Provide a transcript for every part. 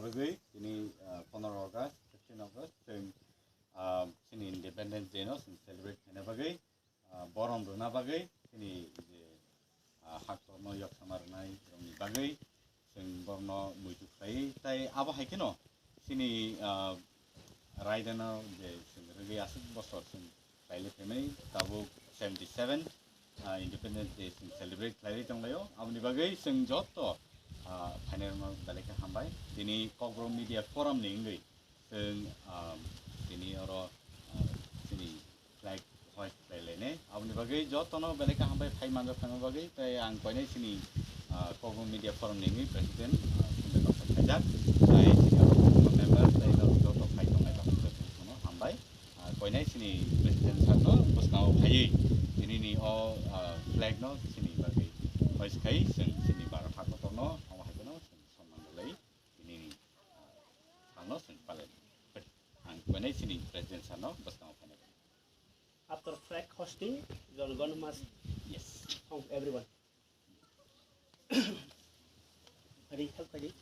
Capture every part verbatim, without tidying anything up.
Bagwi tini, ah, pondro August, fifteen August, chwng, ah, chini Independence Day no chwng celebrate khaina bagwi, ah, borom rwna bagwi chini je, ah, haktorno yoksama rwnai rokni bagwi chwng borno muitu khlai, tai abo hai kheno chini, ah, raidano je chwng rwgwi aswk bosor chwng khlailai phaimani tabuk seventy seven, ah, Independence Day chwng celebrate khlailai tonglaio. Aboni bagwi chwng joto, ah, phainairokno belai khe hambai. Tini Kokborok Media Forum ni wngwi chwng, ah, tini oro, ah, chini flag hoist khlailainai. Aboni bagwi jotono belai khe hambai phai manjak phaima bagwi. Tai ang koinai chini, ah, Kokborok Media Forum ni wngwi president, ah, Sundar Kausar khaijak. Tai chini oro member tai joto phai tongnai jotono hambai. Ah, koinai chini president sir no bwskango phaiwi tinini o, ah, flag no chini bagwi hoist khai chwng chini Bharat haktorno amo hai kheno chwng sonnam rwlai tinini, ah, salno chwng palai. Ang koinai chini president sir no bwskango phainai. After flag hoisting, Jon Gon must, yes, thank everyone. Ready, help ready.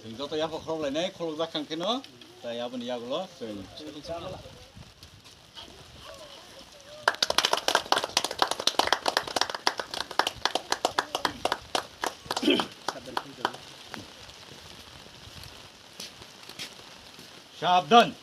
Chwng joto yapha khorok lainai, khorok jak khan kheno, tai aboni yagulo chwng. Sabdan.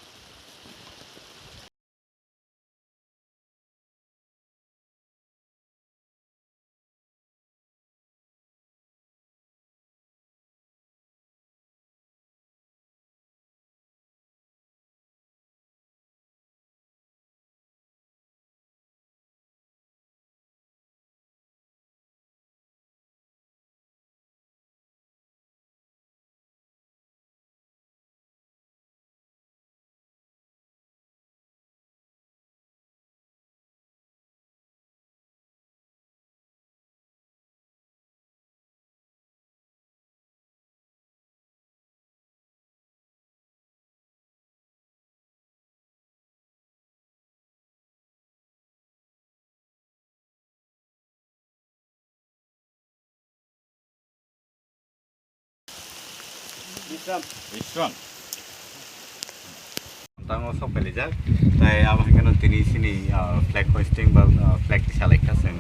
Bishram. Bishram. Tango sok pelaijak. Tai abo hai kheno tini sini, ah, flag hoisting ba, ah, flag tisa laikha chwng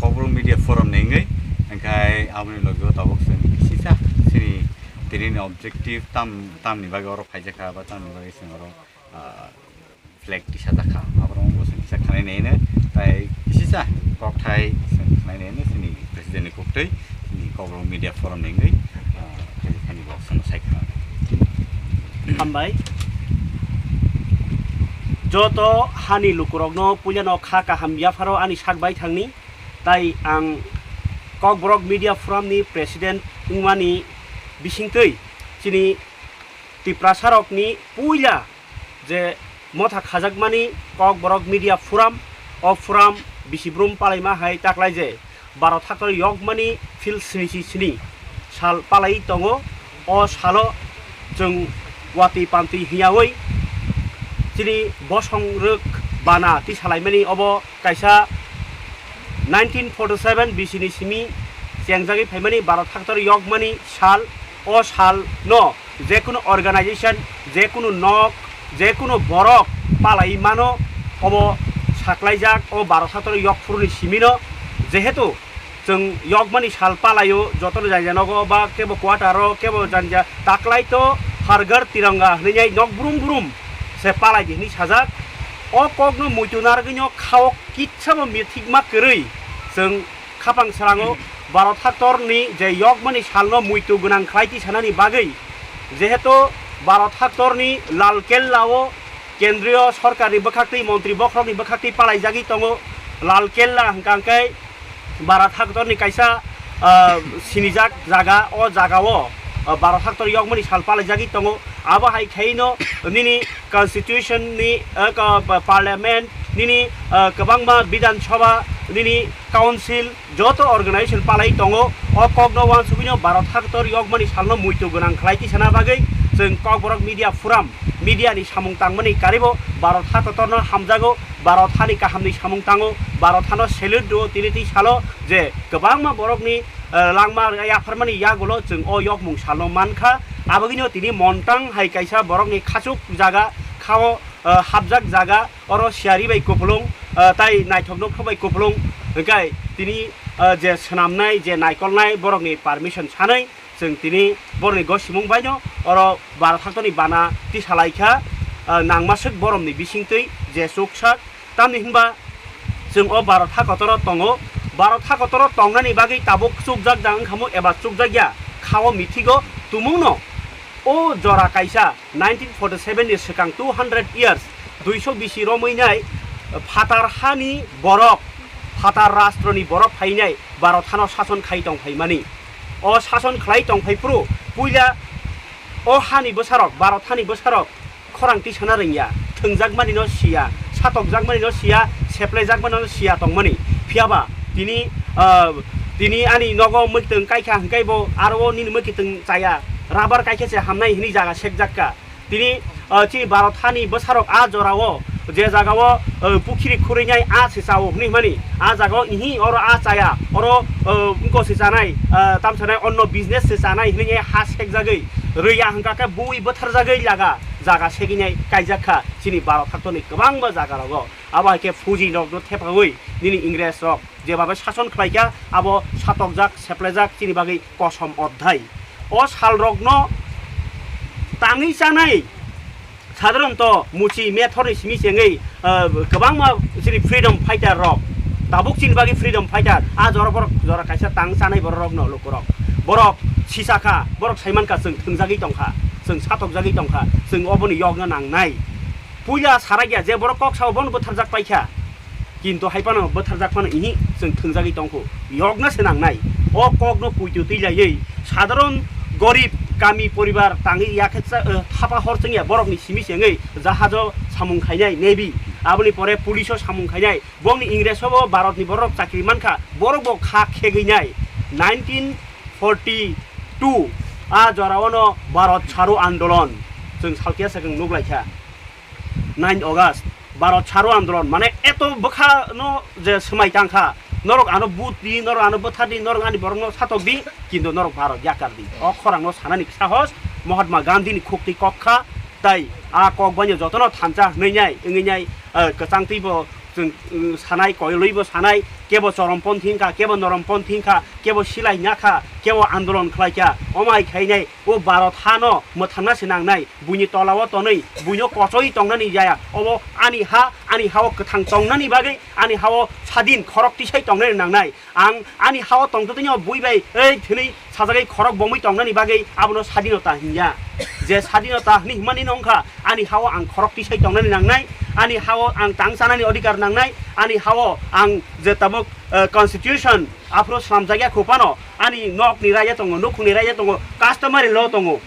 Kokborok Media Forum ni wngwi. Hwnkhe aboni logi o tabuk chwng kisisa sini tini ni objective tam, tamni bagwi oro phaijakha ba tamni bagwi chwng oro, ah, flag tisajak kha, aborok wngkha chwng kisa khanai naino, tai kisisa kokthai chwng khanai naino chini president ni koktwi, chini Kokborok Media Forum ni wngwi, ah, khaini bo chwng sai khna. Hambai. Joto hani lukurokno puilano kha kaham yapharo ani sak bai thangni, tai ang Kokborok Media Forum ni president wngmani bisingtwi chini Tiprasarokni puila je motha khajakmani Kokborok Media Forum, o forum bisi brum palaima hai taklai je baro thaktor yokmani phil sni si sni sal palai tongo. O salo chwng watwi pantwi hiyawi chini bosong rwk bana tisalaimani obo kaisa nineteen forty seven bisi ni simi chengjagwi phaimani baro thaktor yokmani sal. O sal no jekunu organization, jekunu nok, jekunu borok palai mano, obo saklaijak o baro thaktor yok phuruni simino, jehetu chwng yokmani sal palaio, jotono janja nogo ba kebo quarter o, kebo janja taklai to Har Ghar Tiranga hwnwi nok brum brum se palai di hwnwi sajak. O kokno muitu narwgwino khao kitsabo mithikma kwrwi chwng khapang srango baro thaktorni je yokmani salno muitu gwnang khlai tisanani bagwi, jehetu baro thaktorni Lal Kella o kendriyo sorkarni bwkhaktwi, montri bokhorokni bwkhaktwi palaijagwi tongo. Lal Kella hwnkha hwnkhe baro thaktorni kaisa, ah, sinijak jaga, o jagao ah, baro haktor yokmani sal palaijagwi tongo. Abo hai khaino nini constitution ni, ah, ka-, pa-, parliament, nini, ah, kwbangma bidhan sabha, nini council, joto organization palai tongo. O kokno uansugwino baro haktor yokmani salno muitu gwnang khlai tisana bagwi chwng Kokborok Media Forum, media ni samung tangmani karibo baro haktorno hamjago, baro hani kahamni samung tango, baro hano salute do tini twi salo je kwbangma borokni, ah, langma yapharmani yagulo chwng o yokmung salno mankha. Abagwino tini montang hai kaisa borokni khachuk jaga khao, ah, hapjak jaga, oro siyari bai kupulung, ah, tai naithok nokthok bai kupulung, hwnkhe tini, ah, je swnamnai, je naikolnai borokni permission sanwi chwng tini borokni gosimung baino oro baro haktorni bana tisalaikha, ah, nangmaswk boromni bisingtwi je chuksak. Tamni hwnba chwng o baro hakotoro tongo. Baro hakotoro tongnani bagwi tabuk chukjak da wngkhamu eba chukjakya khao mithigo tumungno. O jora kaisa nineteen forty seven ni swkang two hundred years, duiso bisi romwi nai phatar hani borok, phatar rastroni borok phainai Bharot hano sason khai tong phaimani. O sason khlai tong phai phuru puila o hani bwsarok, Bharot hani bwsarok khorang tisana rwngya, thwngjakmani no siya, satokjakmani no siya, seplaijakmani no siya tongmani. Phiyaba tini, ah, tini ani nogo mwktwng kaikha hwnkhe bo aro o nini mwktwng chaya, rabar kaikha se hamnai hwnwi jaga sekjakka. Tini, ah, chini Bharot hani bwsarok a jorao, je jagao, ah, pukhiri khurwinai a se chao hwnwi hwnmani, a jagao ihi oro a chaya, oro, ah, wngko se chanai, ah, tamsanai onno business se chanai hwnwi ha sekjagwi rwya hwnkha khe bui bwtharjagwi laga jaga seginai kaijak kha chini Bharot haktorni kwbangma jagarogo. Abo hai khe Fuji rokno thepawi nini Ingres rok jebabe sason khlaikha, abo satokjak, seplejak chini bagwi kosom odhai. O salrokno tangwi chanai, sadharonto muchi methorni simi chengwi, ah, kwbangma chini freedom fighter rok, tabuk chini bagwi freedom fighter, a jora borok jora kaisa tang chanai borok rokno lukurok. Borok sisakha, borok saimankha chwng thwngjagwi tongkha, chwng satokjagwi tongkha, chwng oboni yokna nangnai. Puila sarakya je borok kok sao bono bwtharjak paikha. Kintu hai phano bwtharjak phano ihi chwng thwngjagwi tongkhu. Yokna se nangnai. O kokno puitu twi laiwi sadharon gorib kami poribar tangwi yakhe cha-, eh, thapa hor chwngya borokni simi chengwi jahajo samung khainai navy. Aboni pore police o samung khainai. Bongni Ingres o bo Bharot ni borok chakri mankha. Borok bo kha khegwi nai. Nineteen forty two a jora ono Bharot Chharo Andolon chwng salkhe se chwng nuk laikha. Nine August, Bharot Chharo Andolon, mane eto bwkha no je swmai tang kha, norok ano but di, norok ano bwthar di, norok ani borok no satok di, kintu norok Bharot yakar di. O khorang no sanani sahos Mahatma Gandhi ni khuk twi kok kha, tai a kok bai no joto no thansa hwnwi nai, wngwi nai, eh, kwchang twi bo chwng, eh, sanai, koilwi bo sanai, kebo chorom ponthi wngkha, kebo norom ponthi wngkha, kebo silai nya kha, kebo andolon khlai kha, omai khainai o Bharot hano mwthangna se nangnai. Buini tolao tonwi, buino kochoi tongnani jaya. Obo ani ha, ani hao kwthang tongnani bagwi, ani hao sadin khorok tisai tongnani nangnai. Ang ani hao tongtwtwino bui bai, ei, thwnwi sajagwi khorok bomwi tongnani bagwi abono sadinota hinya. Je sadinota hwnwi himani no wngkha, ani hao ang khorok tisai tongnani nangnai, ani hao ang tang chanani odhikar nangnai, ani hao ang je tabuk, eh, constitution aphuru swnamjakya khu phano, ani nokni raida tongo, nukhungni raida tongo, customary law tongo.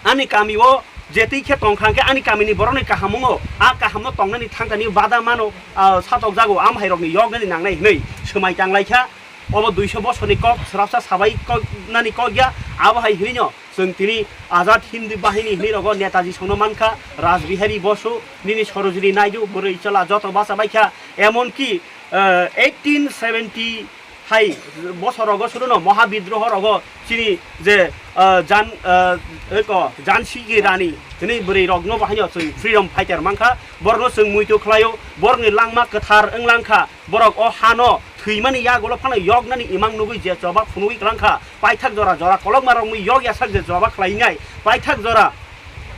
Ani kami o je twi khe tong kha hwnkhe ani kami ni borok ni kaham wngo, a kaham no tong nani thang thani bada mano, ah, satok jago, am hai rok ni yok nani nang nai hwnwi swmai tang lai kha. Obo duiso bosor ni kok, swrapsa sabai kok nani kok ya, abo hai hwnwi no chwng tini Azad Hind Bahini hwnwi rogo Netaji song no man kha, Raj Bihari Bosu, nini Sarojini Naidu, bwrwi chwla joto bacha bai kha, emon ki, ah, eighteen seventy hai bosor rogo suru no Mahabidroho rogo chini je, ah, Jan, ah, eko, Jansi ki Rani, chini bwrwi rok no bahai no chwng freedom fighter man kha, borok no chwng muitu khlai o, borok ni langma kwthar wng lang kha, borok o ha no thwimani yagulo phano yok nani imang nugwi je choba phunugwi klang kha, paithak jora jora kolokma rok mui yok yasak je choba khlai nai, paithak jora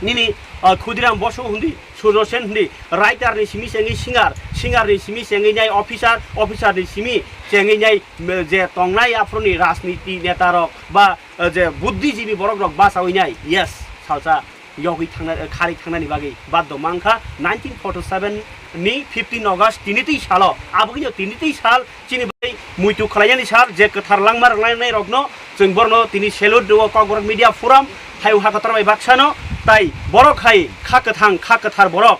nini, ah, Khudiram Bosu hundi, Surjo Sen hundi, writer ni simi chengwi singer, singer ni simi chengwi nai officer, officer ni simi chengwi nai, mm, je tongnai aphuru ni rajniti neta rok ba, eh, je buddhijibi borok rok bachawi nai, yes, salsa yogwi thangna, eh, khari thangnani bagwi baddo mankha. Nineteen forty seven ni fifteen August tini twi salo, aboni tini twi sal chini bai muitu khlainani sal, je kwthar langma rwlainai rokno Chwng borokno tini salute rwo Kokborok Media Forum, hai ha kotor bai baksano, tai borok hai kha kwthang, kha kwthar borok.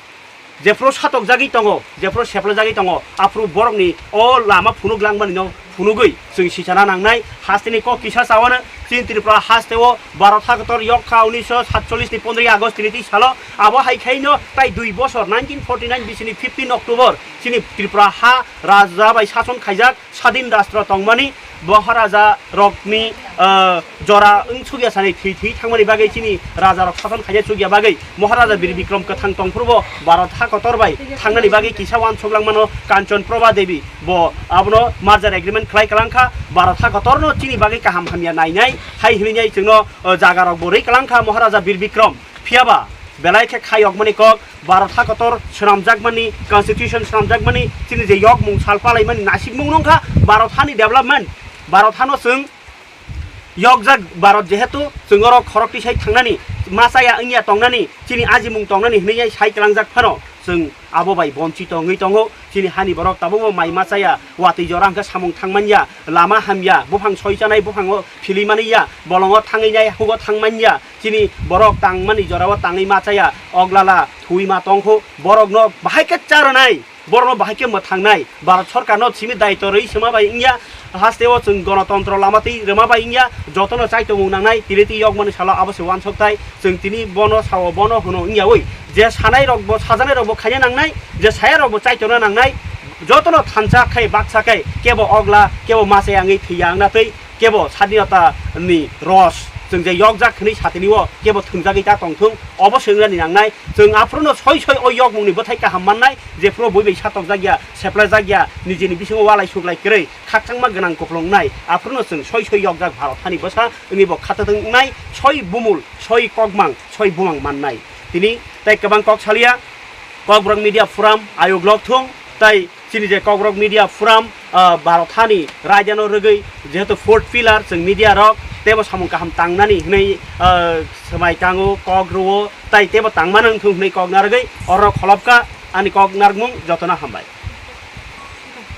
Jephru satokjagwi tongo, jephru seplajagwi tongo, aphuru borokni o lama phunuk langmani no phunugwi chwng sichana nangnai. Hasteni kok kisa chawano, chini Tripura hasteo Bharat hakotor yok kha unisho satchollish ni pondroi August tini twi salo. Abo hai khaino tai dui bosor, nineteen forty nine bisini fifteen October chini Tripura ha raja bai sason khaijak, sadin rastro tongmani, Maharaja rokni, ah, jora wng sugya sani thwi thwi thangmani bagwi chini raja rok sason khaina sugya bagwi Maharaja Bir Bikram kwthang tongphuru bo Bharat ha kotor bai thangnani bagwi kisa uansuk langmano Kanchan Prabha Devi bo abono merger agreement khlai kwlangkha, Bharat ha kotorno chini bagwi kaham hamya nainai hai hwnwi chwngno, ah, jaga rok bo rwi kwlangkha Maharaja Bir Bikram. Phiyaba belai khe khayokmani kok, Bharat ha kotor swnamjakmani, constitution swnamjakmani, chini je yokmung sal palaimani nasikmung wngkha Bharat hani development. Bharat hano chwng yokjak Bharat, jehetu chwng oro khorok tisai thangnani, ma chaya wngya tongnani, chini ajimung tongnani hwnwi sai kwlangjak phano chwng abo bai bonchito wngwi tongo. Chini hani borok tabukbo mai ma chaya, watwi jora hwnkhe samung thangmanya, lama hamya, buphang soi chanai buphango philimani ya, bolongo thangwi nai hugo thangmanya. Chini borok tangmani jorao tangwi ma chaya, oglala thwi ma tongkhu, borokno bahai khe cha rwnai, borokno bahai khe mwthangnai, Bharat sorkarno simi daitw rwi sima bai wngya, hasteo chwng gonotontro lama twi rwma bai wngya, jotono chaitomung nangnai, tini twi yokmani salo abo se uansuk tai, chwng tini bono sao, bono hwno wngyawi, je sanai rokbo, sajanai rokbo khaina nangnai, je saya rokbo chaitona nangnai, jotono thansa khai baksa khai, kebo ogla, kebo ma chaya wngwi thwiya wngna twi, kebo sadinota ni ros chwng je yokjak hwnwi satini o kebo thwngjagwi ta tongthung, obo se wngnani nangnai. Chwng aphuru no soi soi o yokmung ni bwthai kaham mannai, jephuru bui bai satokjak ya, seplajak ya, nijini bisingo walai suklai kwrwi khakchangma gwnang kupulung wngnai, aphuru no chwng soi soi yokjak Bharat hani bwsa wngwi bo khatathwng wngnai, soi bumul, soi kokmang, soi bumang mannai. Tini tai kwbang kok salia, Kokborok Media Forum ayuk lok thung, tai chini je Kokborok Media Forum, ah, Bharat hani raidano rwgwi jehetu fourth pillar chwng media rok teibo samung kaham tangnani hwnwi, ah, swmai tango, kok rwo, tai teibo tangmano wngthung hwnwi kok narwgwi oro kholopkha ani kok narwkmung jotono hambai.